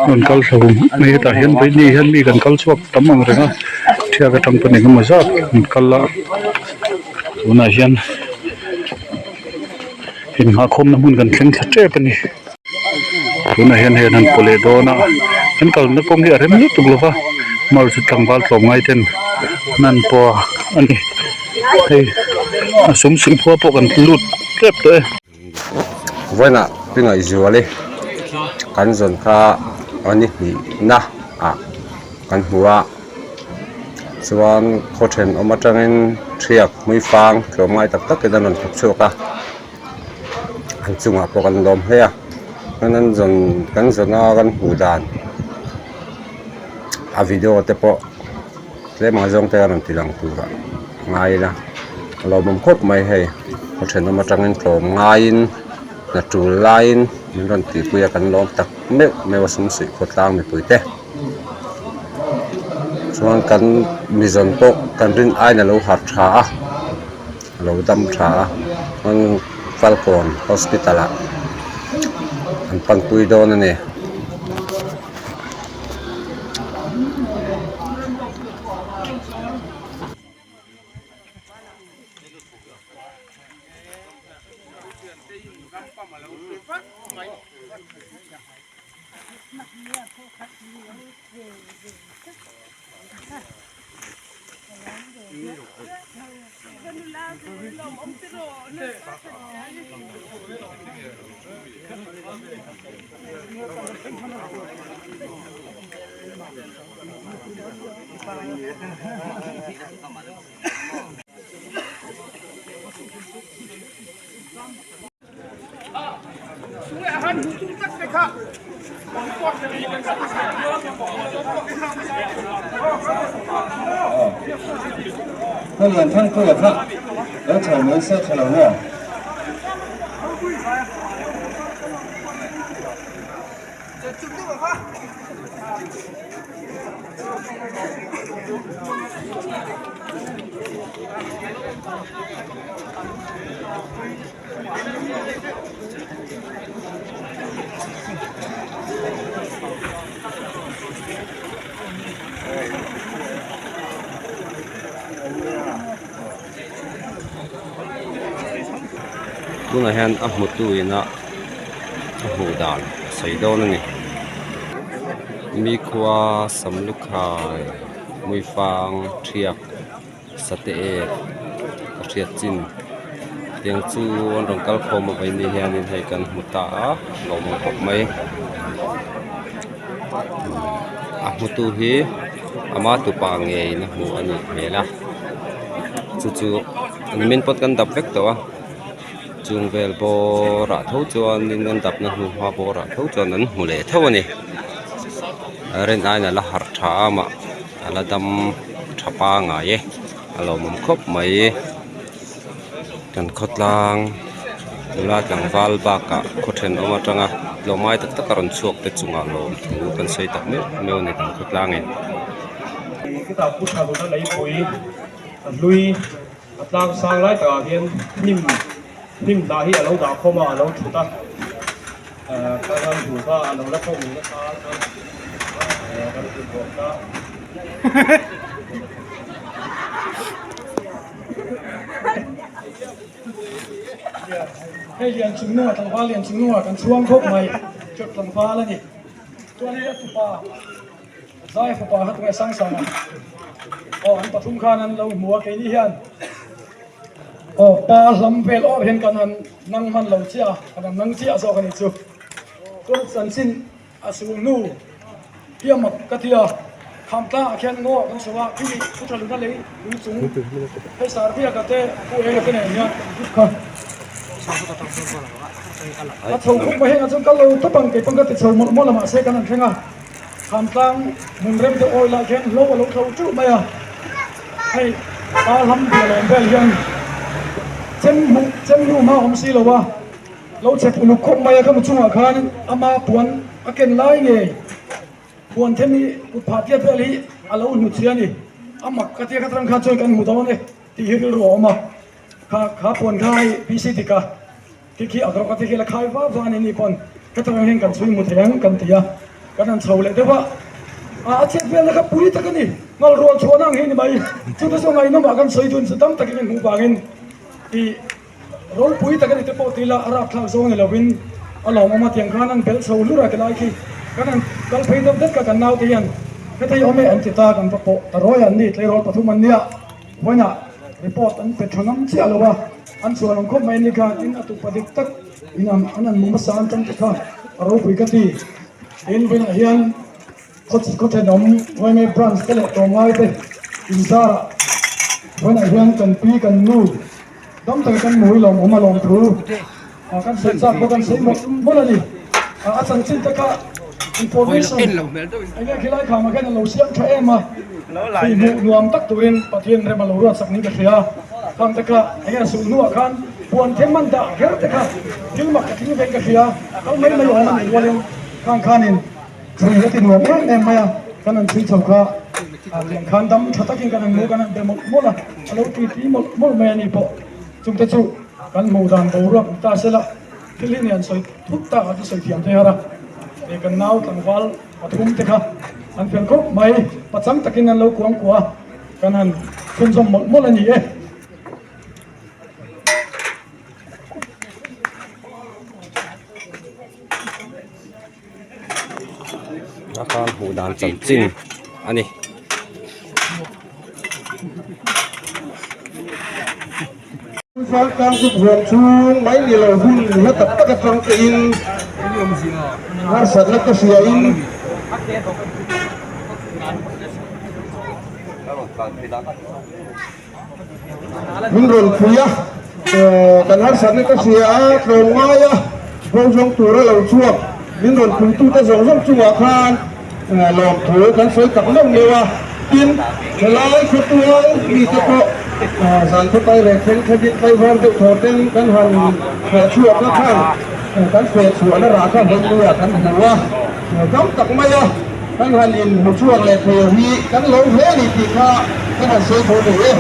Rawn kal thla hum huk mai hetah hian vawiin hian mi kan kal chhuak tam ang reng a thiak atang pawn engemaw zat an kal a tunah hian innghahkhawmna hmun kan thleng thla tep a ni tunah hian hei an han paw leh dawn a an kalna kawng hi a rem lutuk lo va mar chu tlangval tlawmngai ten an han paw a ni hei a sum suih khua pawh kan lut tep tawh e. Vawiinah pi Ngaihzuali kan zawn kha a ni hnihna ah kan hmu a chuan khaw thenawm atangin thiak hmuifang tlawmngai tak takin an rawn thawk chhuak a an chungah pawh kan lawm hle a chuan an zawn kan zawna kan hmuh dan a video te pawh tlem ang zawng te a rawn ti lang tur ah ngai ila a lawmawm khawp mai hei khaw thenawm atangin tlawm ngaiin hna tul laiin min rawn tihpui a kan lawm tak meuh meuh a sumsuih khawtlang mipui te chuan kan mizawn pawh kan rin aiin a lo harh tha a a lo dam tha a chuan falkawn hospital ah an panpui dawn a ni. Ka lian thang pui a kha lo chho mai se tha lo maw? Tunah hian a hmutu ina a hmuh dan a sawi dawn a ni mi khua samlukhai hmuifang thiak sate ek a hriat chin tiang chu an rawn kal khawm a vawiin ni hianin hei kan hmu ta a lawmawm khawp mai a hmutu hi ama tupa ngeiin a hmu a nih hmel a chu chu nimin pawt kan dap vek tawh a chung vel bawrah tho chuanin an dapna hnu hma bawrah tho chuan an hmu leh tho a ni rin aiin a la harh tha a mah. A la dam tha pangai e a lawmawm khawp mai kan khawtlang nula tlangval bakah khaw thenawm atanga tlawmngai tak tak a rawn chhuak te chungah lawm thu kan sawi tak meuh meuh a ni kan khawtlangin. Chutah pu tha luna leipui a hlui a tlang sang lai takah hian hnim hnim dah hi a lo dah khawm a a lo thut a ka ram hmuh kha a lo la khawm nasa a kan hmu bawk a. Hei lian chung nunga tlangval lian chung nunga kan chhuang khawp mai chawt tlangval a ni chuan hei a tupa zai fapa kha tunge sang sang a aw an pathum khan an lo hmu a keini hian aw pa hlam vel awr hian kan han nang hman lo chiah a kan han nang chiah zawk a ni chu chuan chanchin A sul hnu hi a mak ka ti a, kham tlangah khian ngaw kan chho a, khi thu tha luna lei lui chung hei Sarbiaka te Pu Enga te nen hian kan zut kha a chho khawp mai hengah chuan kal lo tawp ang kei pawh ka ti chho mawlh mawlh a mahse kan han thleng a, kham tlang hmun rem deuh awi lah khian hlo a lo thlo teuh mai a, hei pa hlam bial awm vel hian chem hmuh chem hnu hma awm si lo a. Lo chep uluk khawp mai a ka mu chungah khan ama puan a ken lai ngei puan them hi kut phah tiat vel hi a lo hnu chhia a ni. A mak ka tia ka tang khan chuan kan hmu dawn e tih hi rilru a awm a. Kha kha puan kha hei PC Dika. Khi khi a rawk a te khi la khai va va a ni ni pawn heta rang hian kan chhui mu thei ang kan ti a, kan han chho leh deuh a, a chet velna kha pui tak a ni, ngal rual chhuahna ang hi a ni mai, chute chu ngaihnawm ah kan sawi dun chu tam takin kan hmuh vangin ih ropui tak a ni te pawh ti ila a rapthlak zawng a ni lovin a lawmawm a tiang khan an belh chho hlur a ti lai khi kan han kal phei deuh det kha kan naute hian heta hi awm e an ti ta kan va pawh ta rawi an ni tleirawl pathum an nia. Vawiinah report an pe tha ngam chiah lo a, an chhuah lo khawp mai ni kha tin a tupa dik tak in an an mu hmasa an tan te kha a ropui ka ti. Tin vawiinah hian khaw thenawm Vawiinmei branch te leh tlawmngai te inzarah vawiinah hian kan pi kan nu dam taka kan hmu hi lawmawm a lawm thu kan sawi chak bawk an sawi mawlh mawlh a ni. A chanchin te kha information enge khilai khamah khian a lo siam tha em a, hei hmuh nuam tak turin Pathian rem a lo ruat sak niin ka hria. Khang te kha enge a sulh hnuah khan puan them an dah kher te kha thil mak ka tling vein ka hria, kal mai mai awm a nih rualin khang khanin chhui a ti nuam em em mai a, kan han chhui chho kha tiang khan dam tha takin kan han mu kan han be mawlh mawlh a, a lo tui tui mawlh mawlh mai a ni pawh. Chungte chu kan hmuh dan boruak ni ta sela thil hi ni an sawi thut tak a chu sawi thiam thei har a, he kan nau tlangval pathum te kha an fel khawp mai, pachang takin an lo kuang kuah a, kan han chhunzawm mawlh mawlh a ni e. A khan hmuh dan chanchin a ni. Zaltlang chu huam chhung mai ni lo hun hla tak tak atang tein harsatna te hriain Min rawn pui a, kan harsatna ka hria a, tlawmngai a, bo zawng tura lo chhuak min rawn puitute zawng zawng chungah khan lawmthu kan sawi tak meuh meuh a. Tin, helai khawtual mite pawh zan khawtai reh thleng thlengin tlaivar deuh thaw ten kan han feh chhuak a khan kan feh chhuahna rah kha vawinuiah kan hmu a, dam tak mai a. Kan han inhmu chhuak leh thei hi kan lo hle a ni tih kha kan han sawi tho thei e.